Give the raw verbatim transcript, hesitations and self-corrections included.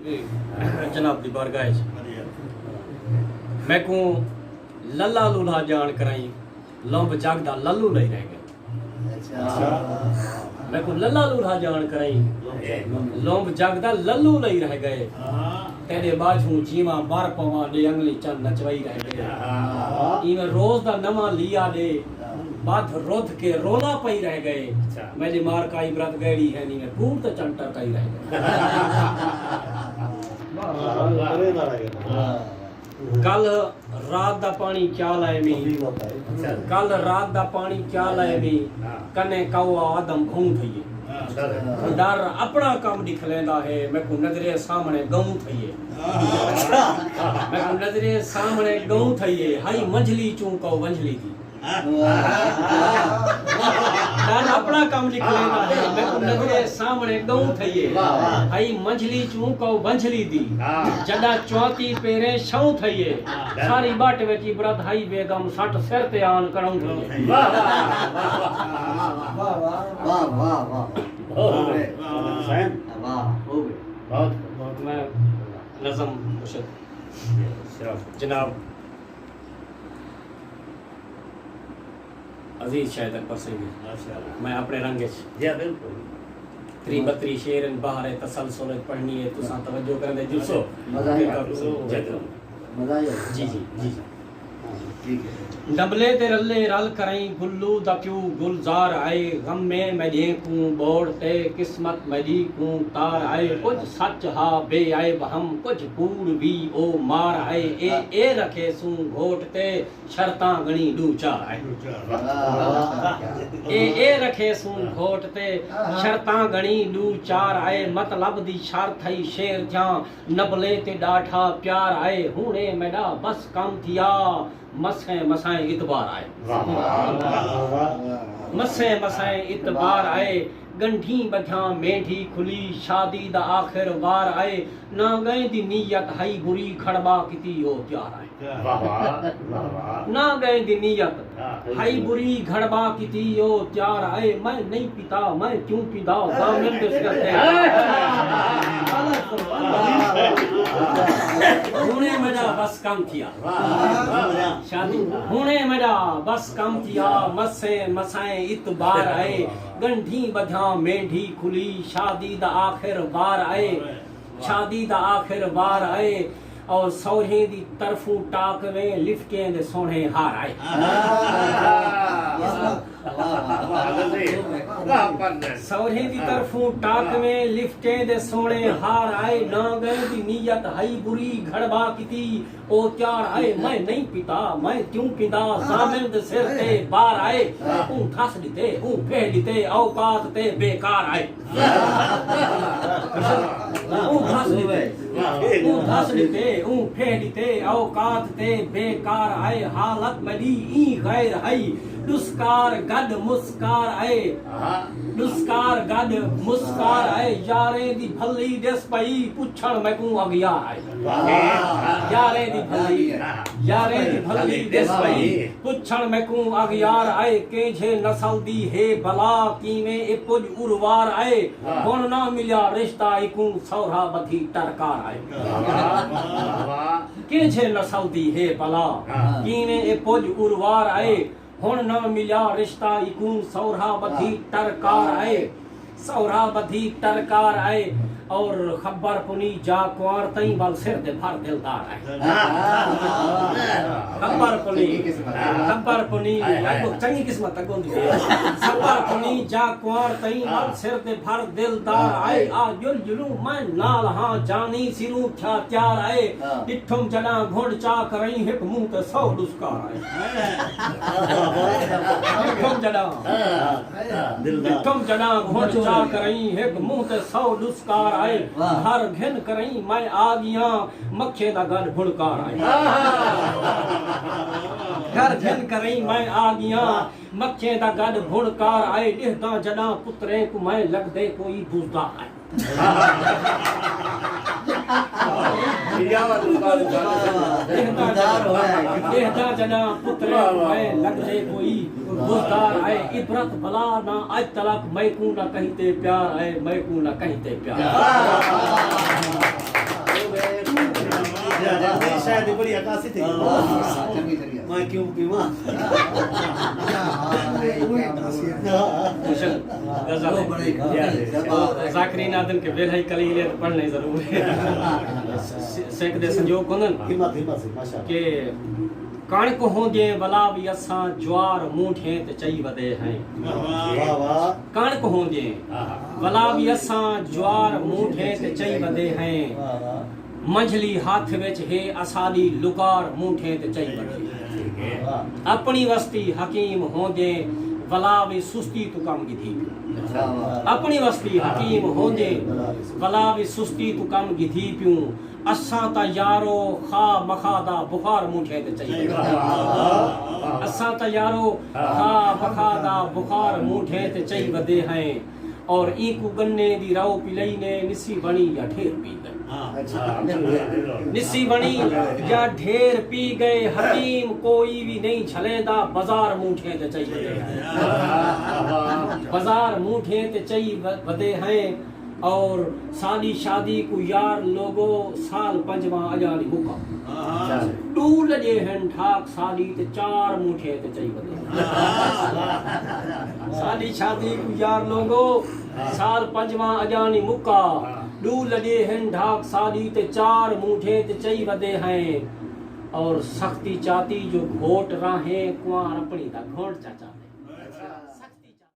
جناب دی بارگاہ اچ میکوں للا لولھا ڄاݨ کرائیں، لمب جڳ دا للو لئی رہ ڳئے۔ میکوں للا لولھا ڄاݨ کرائیں، لمب جڳ دا للو لئی رہ ڳئے۔ تیݙے ٻاجھوں جیواں مر پواں، ݙے انڳلیں چن نچوائی رہ ڳئے۔ ایویں روز دا نواں لیا ݙے، ٻدھ ردھ کے رولا پئی رہ ڳئے۔ میݙی مارکا عبرت ڳہڑی ہے، نیویں کوڑ تے چن ٹرکائی رہ ڳئے۔ کل رات دا پاݨی کیا لائے وی، کل رات دا پاݨی کیا لائے وی، کنے کوا آدم بھوں تھئیے۔ ڈر اپݨا کم ݙکھلیندا ہے، میکوں نظرے سامݨے ڳئوں تھئیے۔ میکوں نظرے سامݨے ڳئوں تھئیے، ہئی منجھلی چوں کئو ونجھلی دی۔ ڈر اپݨا کم ݙکھلیندا ہے، میکوں نظرے سامݨے ڳئوں تھئیے۔ ہئی منجھلی چوں کئو ونجھلی دی۔ جݙاں چواتی پیریں چھوں تھئیے۔ ساری ٻٹ وچ عبرت ہئی بیگم، سٹ سر تے آن کڑوں تھئیے۔ واہ، واہ، واہ۔ میں نظم مرشد جناب عزیز شاہد اکبر سئیں دی۔ میں اپݨے رنگ اچ تری بتری شعر ان بحر تسلسل اچ پڑھنی ہے، تساں توجہ کریندے جلسو۔ جی، جی، جی۔ نبلے تے رلے رل کرئیں، گلو دا پیو گلزار آئے، غم میں میݙیں کوں ٻوڑ تے، قسمت میݙی کوں تار آئے۔ کجھ سچ ہا بے عیب ہم، کجھ کوڑ وی او مار آئے۔ اے، اے رکھے سوں گھوٹ تے، شرطاں ڳݨی ݙو چار آئے۔ اے، اے رکھے سوں گھوٹ تے، شرطاں ڳݨی ݙو چار آئے۔ مطلب دی شرط ہئی شعر تھیاں، نبلیں تے ݙاڈھا پیار آئے۔ ہݨے میݙا بس کم تھیا، مسیں مسائیں اتبار آئے۔ مسیں مسائیں اتبار آئے۔ ڳنڈھیں ٻدھیاں مینڈھی کھلی، شادی دا آخر وار آئے۔ نانگئیں دی نیت ہئی بری، گھڑبا کیتی او تیار آئے۔ نانگئیں دی نیت ہئی بری، گھڑبا کیتی او تیار آئے۔ میں نئیں پتا، میں کیوں پیندا، ضامن دے سر تے۔ ہݨے میݙا بس کم تھیا۔ شادی۔ ہݨے میݙا بس کم تھیا، مسیں مسائیں اتبار آئے۔ ڳنڈھیں ٻدھیاں مینڈھی کھلی، شادی دا آخر وار آئے۔ شادی دا آخر وار آئے۔ اور سوہریں دی طرفوں ٹاکویں، لفٹیں دے سوہݨے ہار آئے۔ سوہریں دی طرفوں ٹاکویں، لفٹیں دے سوہݨے ہار آئے۔ نانگئیں دی نیت ہئی بری، گھڑبا کیتی او تیار آئے۔ میں نئیں پتا، میں کیوں پیندا، ضامن دے سر تے بار آئے۔ اوں دھس ݙتے، اوں پھہ ݙتے، اوقات تے بیکار آئے۔ اوں دھس ݙتے، اوں دھس ݙتے، اوں پھہ ݙتے، اوقات تے بیکار آئے۔ حالت میݙی ایں غیر ہئی، ݙسکار گݙ مسکار آئے۔ ݙسکار گݙ مسکار آئے۔ یاریں دی بھلی ݙس پئی، پچھݨ میکوں اڳیار آئے۔ یاریں دی بھلی، یاریں دی بھلی ݙس پئی، پچھݨ میکوں اڳیار آئے۔ کینجھے نسل دی ہے بلا، کیویں اے پڄ اروار آئے۔ ہݨ نہ ملیا رشتہ ایکوں، سوہرا ٻدھی ٹرکار آئے۔ کینجھے نسل دی ہے بلا، کیویں اے پڄ اروار آئے۔ ہݨ نہ ملیا رشتہ ایکوں، سوہرا ٻدھی ٹرکار آئے۔ سوہرا ٻدھی ٹرکار آئے۔ اور خبر پنی جا کنوار تئیں، ول سر تے بھر دلدار آئے۔ خبر پنی، خبر پنی، اڳوں چنڳی قسمت اڳوں دی ہے۔ خبر پنی جا کنوار تئیں، ول سر تے بھر دلدار آئے۔ آ ڄل ڄلوں میں نال ہاں، جانی سروں تھیا تیار آئے۔ ݙٹھم جݙاں گھنڈ چا کرئیں، ہک منہ تے سو ݙسکار آئے۔ ݙٹھم جݙاں، ݙٹھم جݙاں گھنڈ چا کرئیں، ہک منہ تے سو ݙسکار آئے۔ گھر گھن کرئیں میں آ ڳیاں، مکھیں دا گݙ بھݨکار آئے۔ گھر گھن کرئیں میں آ ڳیاں، مکھیں دا گݙ بھݨکار آئے۔ ݙیہداں جݙاں پتریں کوں میں، لڳدے کوئی بزدار آئے۔ ݙیہداں جݙاں، ݙیہداں جݙاں پتریں کوں میں، لڳدے کوئی بزدار آئے۔ عبرت بھلا نہ اڄ تلک، میکوں نہ کہیں تے پیار آئے، میکوں نہ کہیں تے پیار۔ بڑی عکاسی تھی۔ میں کیوں پیواں؟ ذاکرین آدن کہ ویلھا ہی کلی لے پڑھنے ضرور ہے۔ سکھ دے سنجوک ہوندن ہمت ہمت سے ماشاءاللہ۔ کہ کݨک ہوندیں ولا وی اساں، جوار مونٹھیں تے چئی ودے ہیں۔ واہ واہ۔ کݨک ہوندیں ولا وی اساں، جوار مونٹھیں تے چئی ودے ہیں۔ منجھلی ہتھ وچ ہے اساݙی، لکار مونٹھیں تے چئی ودے ہیں۔ اپݨی وستی حکیم ہوندیں ولا وی سستی توں کم گھدی پیوں۔ اپݨی وستی حکیم ہوندیں ولا وی سستی توں کم گھدی پیوں۔ اساں تاں یارو خواہ مخا دا بخار مونٹھیں تے چئی ودے ہیں۔ اساں تاں یارو خواہ مخا دا بخار مونٹھیں تے چئی ودے ہیں۔ اور اینکوں گنے دی رو پلئی نے، نسی بݨی یا ڈھیر پی ڳئے۔ نسی بݨی یا ڈھیر پی ڳئے، حکیم کوئی وی نئیں جھلیندا، بازار مونٹھیں تے چئی ودے ہیں۔ بازار مونٹھیں تے چئی و-، ودے ہیں۔ اور ساݙی شادی کوں یار لوگو، سال پنجواں اڄاں نی مکا۔ ݙو لڄے ہن ڈھاک ساݙی تے چار مونٹھیں تے چئی ودے۔ ساݙی شادی کوں یار لوگو، سال پنجواں اڄاں نی مکا۔ ݙو لڄے ہن ڈھاک ساݙی تے چار مونٹھیں تے چئی ودے ہیں۔ اور سختی چاتی جو گھوٹ راہیں، کنوار اپݨی دا گھونٹ چاچا۔